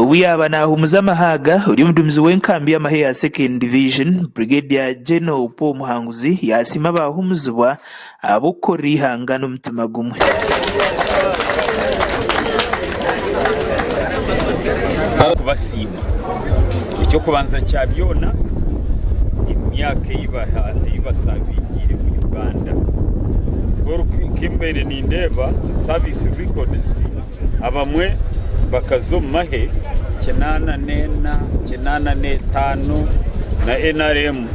Obu yaaba naahumuza amahe aga, ori omuduumizi w'enkambi y'amahe ya Second Division, Brigadier General Paul Muhanguzi yaasiima abaahumuzibwa ahabw'okukorera eihanga n'omutima gumwe. Kubasiima. Eky'okubanza kya byona, emyaka ei basavingiire mu Uganda. Ku mbaire nindeeba service records, abamwe bakaza omu mahe 84, 85 na NRM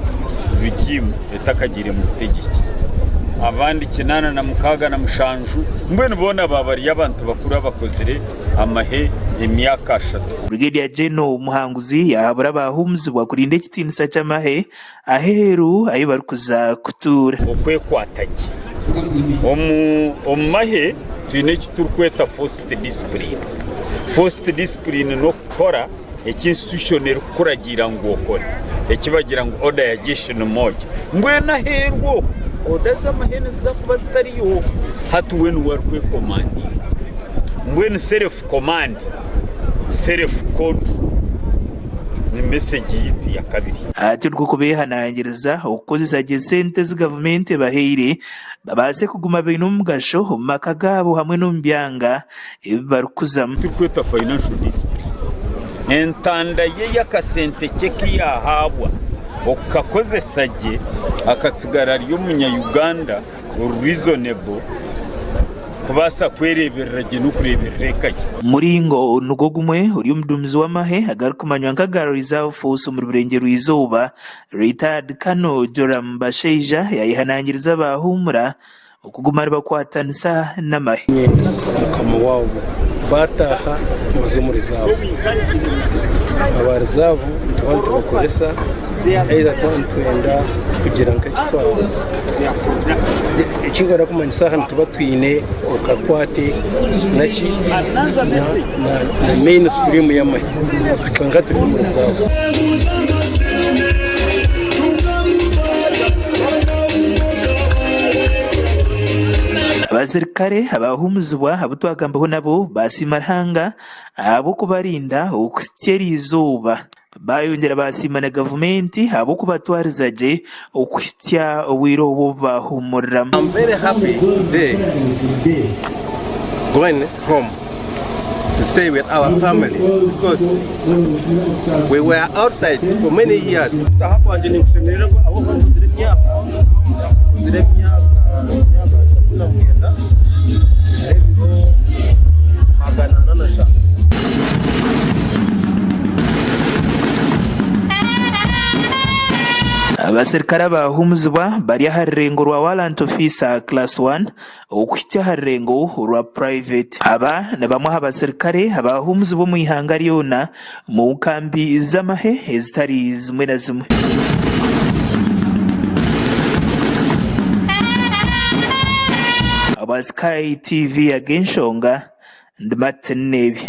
regime etakagiire mu butegyeki. Abandi 86 na 7, mbwenu boona baaba bari abantu bakuru abakozire amahe emyaka ashatu. Brigadier General Muhanguzi yaahabura abaahumuzibwa kurinda ekitiinisa ky'amahe aheeru ahu barikuza kutuura. Okwekwata gye. Omu mahe twine eki turikweta forced discipline. Forced discipline n'okukora eki institution erikukuragiira ngu okore. Eki bagira ngu order ya jeshi ni moja. Mbwenu aheeru okwo order z'amahe niziza kuba zitariyo. Hati we niwe arikwekomandinga. Mbwenu self command, self control ni message yaitu yakabiri. Atyo nikwo kubeehanangiriza okukozesa gye sente ezi gavumenti ebahaire babaase kuguma baine omugasho omu maka gaabo hamwe n'omu byanga ebi barikuzamu. Turikweta financial discipline. Entanda ye y'akasente kye ki yaahaabwa okukakozesa gye akatsigara ari omunya Uganda ori reasonable kubaasa kwereeberera gye n'okureeberera eka ye. Omuringo nigwo gumwe ori omuduumizi w'amahe agarikumanywa nka aga Reserve Force omuri Burengyerwa-izooba, Retired Colonel Joram Bashaija yayehanangiriza aba Huumura okuguma nibakwatanisa n'amahe. Mukama waabo baataaha nibaza omu rizaavu. Aba rizaavu nituba nitubakoresa either twaba nitwenda kugira nk'eki twaba. Eki ndikwenda kumanyisa aha nituba twine akakwate naki na main stream y'amahe kwonka turi omu rizaavu. Abaserukare abaahumuzibwa abu twagambaho nabo baasiima Ruhanga ahabw'okubarinda okuhitsya eri izooba. Baayongyera baasiima na gavumenti ahabw'okubatwariza gye okuhitsya obwire obu obu baahuumuriramu. I'm very happy today going home to stay with our family because we were outside for many years. Kutaha kwangye ninkushemererwa ahabw'okuba nkuzire emyaka nkuzire emyaka emyaka 39 n'ebiro 403. Abaserukare abaahumuzibwa bari aha rurengo rwa Warrant Officer Class One okuhitsya aha rurengo orwa Private. Aba ni bamwe aha baserukare abaahumuzibwa omu ihanga ryona omu nkambi z'amahe ezitari zimwe na zimwe. Aba Sky TV ag'enshonga, ndi Martin Nebi.